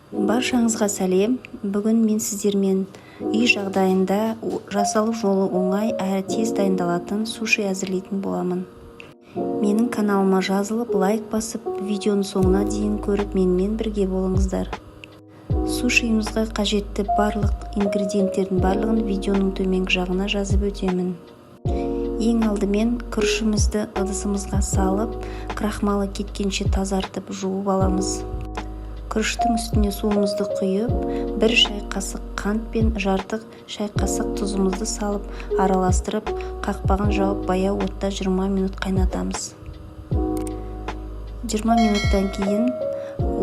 Баршаңызға сәлем! Бүгін мен сіздермен үй жағдайында жасалу жолы оңай әрі тез дайындалатын суши әзірлейтін боламын. Менің каналыма жазылып, лайк басып, видеоның соңына дейін көріп, менімен бірге болыңыздар. Сушиімізға қажетті барлық ингредиенттердің барлығын видеоның төменгі жағына жазып өтемін. Ең алдымен күрішімізді ыдысымызға салып, крахмалы кеткенше тазартып жуып аламыз. Күріштің үстіне суымызды құйып, 1 шай қасық қант пен жарты шай қасық тұзымызды салып, араластырып, қақпағын жауып, баяу отта 20 минут қайнатамыз. 20 минуттан кейін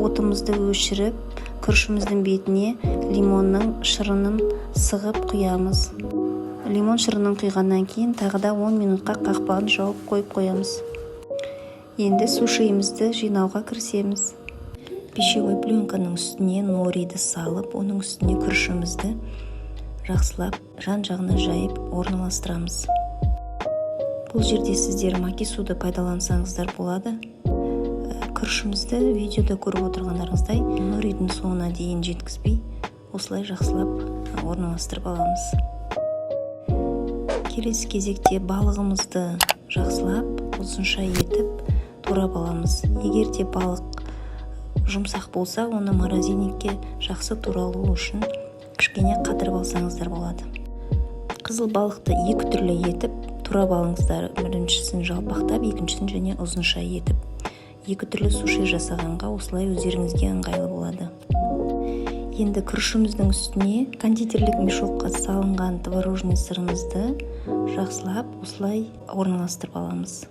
отымызды өшіріп, күрішіміздің бетіне лимонның шырынын сығып құямыз. Лимон шырынын құйғаннан кейін тағы да 10 минутқа қақпағын жауып қойып қоямыз. Енді сушиімізді жинауға кірісеміз. Пищевой пленканың үстіне нориді салып, оның үстіне күрішімізді жақсылап жан-жағына жайып орналастырамыз. Бұл жерде сіздер макисуды пайдалансаңыздар болады. Күрішімізді видеода көріп отырғандарыңыздай норидің соңына дейін жеткізбей, осылай жақсылап орналастырып аламыз. Келесі кезекте балығымызды жақсылап ұзынша етіп турап аламыз. Егер де балық жұмсақ болса, оны морозильникке жақсы туралу үшін кішкене қатырып алсаңыздар болады. Қызыл балықты екі түрлі етіп турап алыңыздар. Біріншісін жалпақтап, екіншісін және ұзынша етіп. Екі түрлі суши жасағанға осылай өздеріңізге ыңғайлы болады. Енді күрішіміздің үстіне кондитерлік мешокқа салынған творожный сырымызды жақсылап осылай орналастырып аламыз.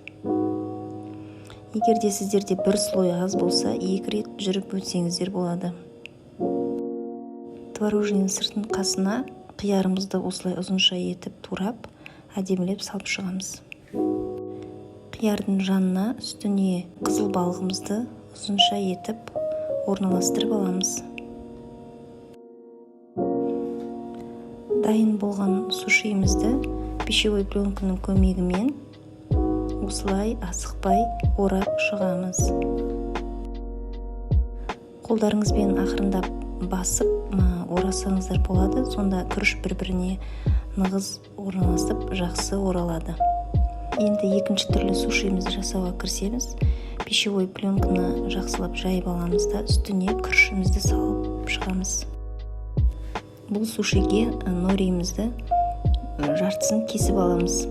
Егер де сіздерде бір слой аз болса, екі рет жүріп өтсеңіздер болады. Творожныйның сыртын қасына қиярымызды осылай ұзынша етіп турап, әдемілеп салып шығамыз. Қиярдың жанына, үстіне қызыл балығымызды ұзынша етіп орналастырып аламыз. Дайын болған сушиімізді пищевой пленканың көмегімен осылай асықпай орап шығамыз. Қолдарыңызбен ақырындап басып орасаңыздар болады, сонда күріш бір-біріне нығыз орналасып, жақсы оралады. Енді екінші түрлі сушиімізді жасауға кірісеміз. Пищевой пленканы жақсылап жайып аламыз да, үстіне күрішімізді салып шығамыз. Бұл сушиге нориімізді жартысын кесіп аламыз.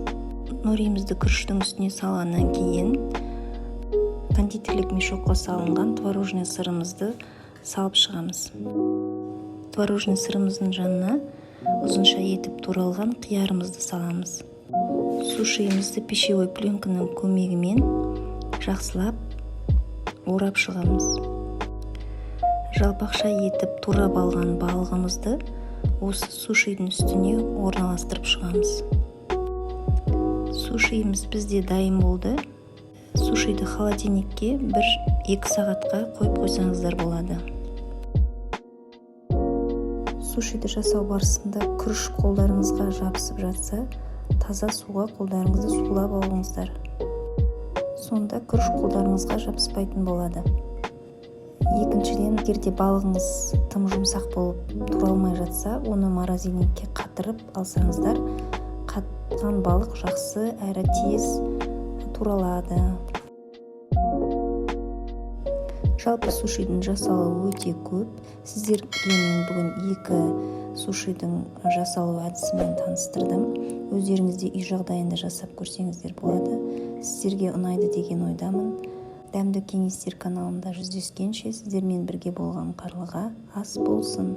Нориімізді күріштің үстіне салғаннан кейін кондитерлік мешокқа салынған творожный сырымызды салып шығамыз. Творожный сырымыздың жанына ұзынша етіп туралған қиярымызды саламыз. Сушиімізді пищевой пленканың көмегімен жақсылап орап шығамыз. Жалпақша етіп турап алған балығымызды осы сушидің үстіне орналастырып шығамыз. Сушиіміз бізде дайын болды. Сушиді холодильникке 1-2 сағатқа қойып қойсаңыздар болады. Сушиді жасау барысында күріш қолдарыңызға жабысып жатса, таза суға қолдарыңызды сулап алыңыздар. Сонда күріш қолдарыңызға жабыспайтын болады. Екіншіден, егер де балығыңыз тым жұмсақ болып туралмай жатса, оны морозильникке қатырып алсаңыздар, қатқан балық жақсы әрі тез туралады. Жалпы сушидің жасалуы өте көп. Сіздерге мен бүгін екі сушидің жасалу әдісімен таныстырдым. Өздеріңіз де үй жағдайында жасап көрсеңіздер болады. Сіздерге ұнайды деген ойдамын. Дәмді кеңестер каналында жүздескенше, сіздермен бірге болған Қарлыға. Ас болсын!